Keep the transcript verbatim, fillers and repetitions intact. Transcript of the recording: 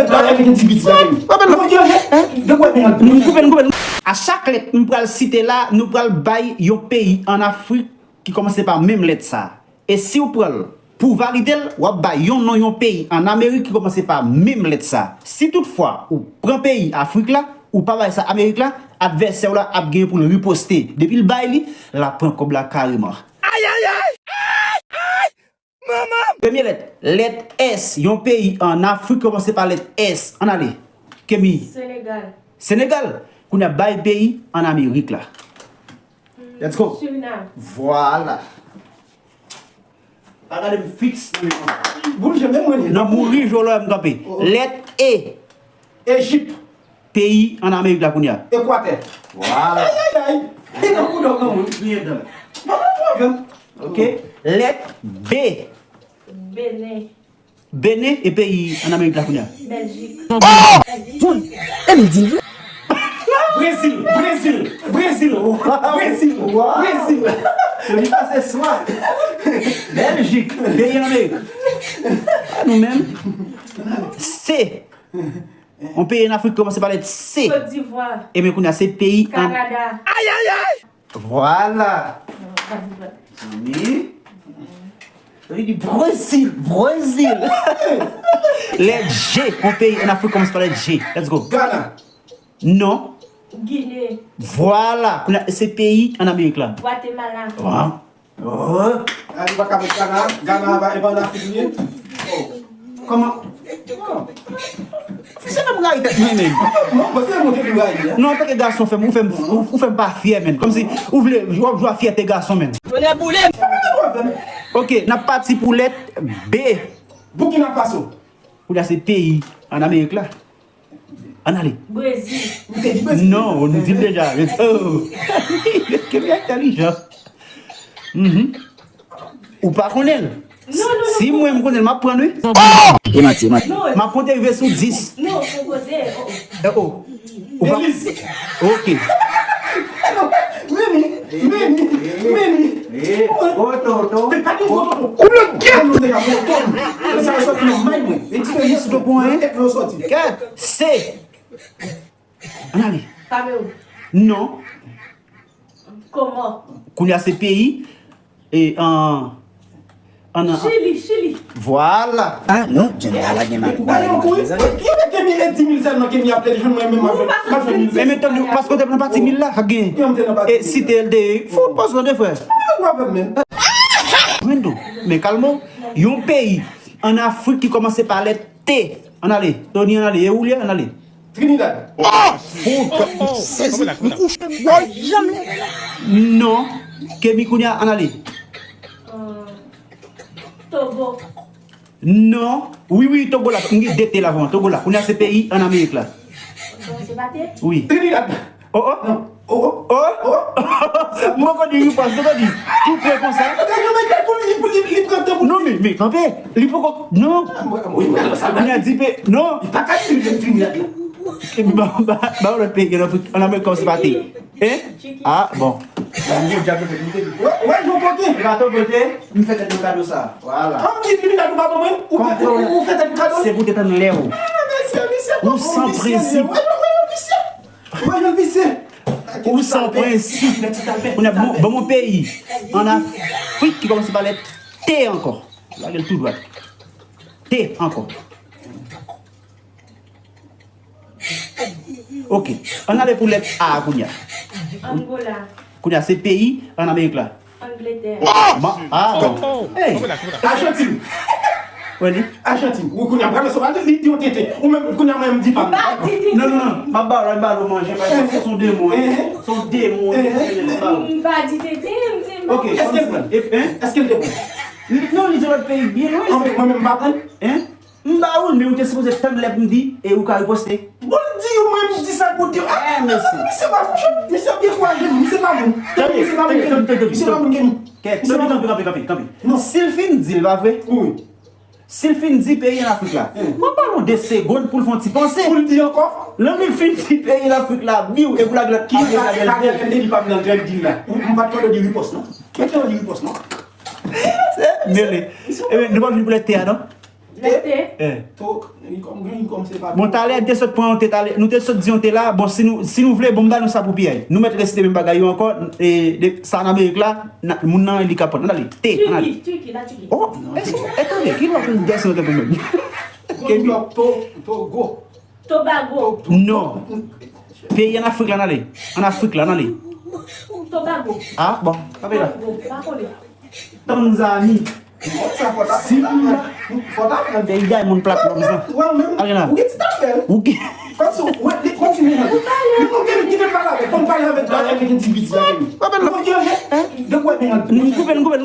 Lòt endividi nan peyi. Koupe l, koupe l. Koupe l, koupe l. A chak lèt m pral site la, nou pral bay yon peyi ann Afrik ki kòmanse pa menm lèt sa a. E si w pran l pou valide l, w ap bay yon non yon peyi ann Amerik ki kòmanse pa menm lèt sa a. Si toutfwa ou pran peyi Afrik la, ou pa bay sa Amerik la, advèsè w la ap gen pou l riposte. Depi l bay li, l ap pran kòb la kareman. Ay, ay, ay! Ay, ay! Manman! Premye lèt, lèt S, yon peyi ann Afrik kòmanse pa lèt S. Ann ale. Kemi. Senegal. Senegal. Kounye a bay peyi ann Amerik la. Let's go. Surinam. Vwala. Pa gade m fiks nan men konsa. Boul je menm mwen. Nan mouri jolo m kanpe. Oh, oh. Lèt E. Ejip. Peyi ann Amerik la kounye a. Ekwatè. Vwala. Ay, ay, ay. E nan kou dòk nan moun. Kriye dan. Pa gen pwoblèm. Ok. Lèt B. Benin. Benin e peyi ann Amerik la kounye a. Bèljik. Oh! Bon, e li di l vre. Brezil, Brezil, Brezil, Brezil, Brezil. Li pase swa. Bèljik, peyi ann Amerik. A nou menm. Se. Yon peyi ann Afrik kòmanse pa lèt C. Kot Divwa. Ebyen kounye a se peyi ann. Kanada. Ay, ay, ay! Vwala. Zanmi. Li di Brezil, Brezil. Lèt G, yon peyi ann Afrik kòmanse pa lèt G. Let's go. Ghana. Non. Gine. Vwala. Kounye a se peyi ann Amerik la. Gwatemala. Wa. Oh. A, li pa ka met Ghana. Ghana pa, e pa ann Afrik li ye. Oh. Kòman? Oh. Fi, se fè m rayi tèt mwen menm. Non, non, paske montre li rayi a. Non, antanke gason, fè m, ou fè m, ou, ou fè m pa fyè, menn. Kòmsi ou vle, w ap jwe a fyète gason, menn. Tonè boule m. Ok, n ap pati pou lèt B. Burkina Faso. Kounye a se peyi ann Amerik la. Ann ale. Brezil. Ou te di Brezil. Non, nou di l deja. Oh. Kemi entèlijan. Mhm. Ou pa konnen l? Non, non, non. Si mwen m konnen l, m ap pran l, wi. E manti, e manti. Non. M ap konte rive sou dis. Non, konpoze. Oh, oh. Eh, oh. Ou pa... Beliz. Ok. Meni, meni, meni. Eh, oto, oto. Ou bloke. Sa soti nan may mwen. Eksperyans de bon, hein? Kèt, se. Ann ale. Kamewoun. Non. Kòman? Kounye a se peyi, e, an, an, an. Chili, Chili. Vwala. Ah, non, Jenny, ala gen mal. Ou pa yon kou, wi. Ki mete mil e di mil sèlman ke mi ap jwenn mwen menm avèk. Ou pa soti. E men tann, paske w te pran pati mil la, sa gen. E si te el te, fout pòz lan de frè. Mwen menm. Brendo, men kalme w. Yon peyi ann Afrik ki kòmanse pa lèt T. Ann ale. Tony, ann ale. E ou li ye, ann ale. Trinidad. Fout. Sezi, m kouche, bòy, janm leve la. Non. Kemi kounye a, ann ale. Euh, Togo. Non. Wi, wi, Togo la. M gen de T la, vrèman. Togo la. Kounye a se peyi ann Amerik la. Bon, se pa te? Wi. Trinidad. Oh, oh. Non. Oh, oh. Oh. Oh. Mwen konn di ripòs, mwen konn di. Tou pre konsa. Gade yon bagay pou li, pou li, li pran tan pou li. Non, men, men, kanpe. Li poko, non. Mwen, mwen, mwen, sa va. Li a di pe, non. Li pa ka di li vin Trinidad la. Epi ba, ba, ba yon lòt peyi, ann Afrik, ann Amerik kòmanse pa T. Hein? Ah, bon. Bon, bon, djab, mwen te di. Wè, wè, yon kote. Li pa ton kote, m fè tèt mwen kado sa. Vwala. Kòm ki Trinidad ou pa bon, mwen? Ou, ou, ou fè tèt mwen kado? Se pou te tann lè ou. Ah, mesye, mesye, ou san prensip. Wè, wè, wè, mesye. Mwen, jan visye. Ou san prensip. Kounye a, ban m yon peyi ann Afrik ki kòmanse pa lèt T ankò. Lage l tou dwat. T ankò. Ok. Ann ale pou lèt A kounye a. Angola. Kounye a, se peyi ann Amerik la. Angletè. Ma-, ah, bon. Hey. Ajantin. Wè li? Ajantin. Ou kounye a, pral sou, li di yon tenten. Ou menm, kounye a, mwen, m di pa m. Pa di tenten. Non, non, non. M ap ba w, m ba w manje, paske se yon demon, wi. Se yon demon, wi. M pa di tenten, m di m pa. Ok, èske l pran? E, hein? Èske l te pran? Li, non, li di lòt peyi byen lwen. Mwen menm, m pa pran. Hein? M ba ou l, men ou te sipoze tann lè pou m di, e ou ka riposte. Bon, l di ou, mwen, m di sa pou di. Ah, mesye. Misye pa, misye ap dekouraje m, misye pa moun. Tande, misye pa moun, tande, tande, tande, misye pa moun, Kenny. Kèt, misye pa moun. Kanpe, kanpe, kanpe, kanpe. Non. Si l fin di l, pa vre? Wi. Si l fin di peyi ann Afrik la, mwen ba l yon de segonn pou l fè yon ti panse. Pou l di ankò? Lè li fin di peyi ann Afrik la, biw, e pou l lage lòt ki Kagèl, li pa vin nan trèk di la. M pa t konn di ripòs, non. Mete yon di ripòs, non. Mele. Ebyen, nou pa vin pou lèt T a, non? Te. To, li kòm, li kòmanse pa. Bon, talè, n te sot pran yon te talè. Nou te sot di yon te la. Bon, si nou, si nou vle, bon, m ba nou sa pou piyay. Nou mèt resite menm bagay yo ankò. E, de, sa an Amerik la, na, moun nan, li ka pran. Ann ale. Te, ann ale. Tiki, Tiki, la Tiki. Oh, e tande, ki lwa pou gason tankou mwen? Togo. Tobago. Non. Peyi an Afrik la, ann ale. An Afrik la, ann ale. Tobago. Ah, bon, pa peye la. Tobago, pa kole. Tanzani. Simba. Peyi Diamond Platnumz lan. Ale la. Ou gen ti tanbèl. Ou gen. Kòmsi, wè, li kontinye. Li kontinye, kite pale avèk. Fò m pale avèk, avèk endividi a. Pa pale la. Depi wè, men. Koupe l, koupe l.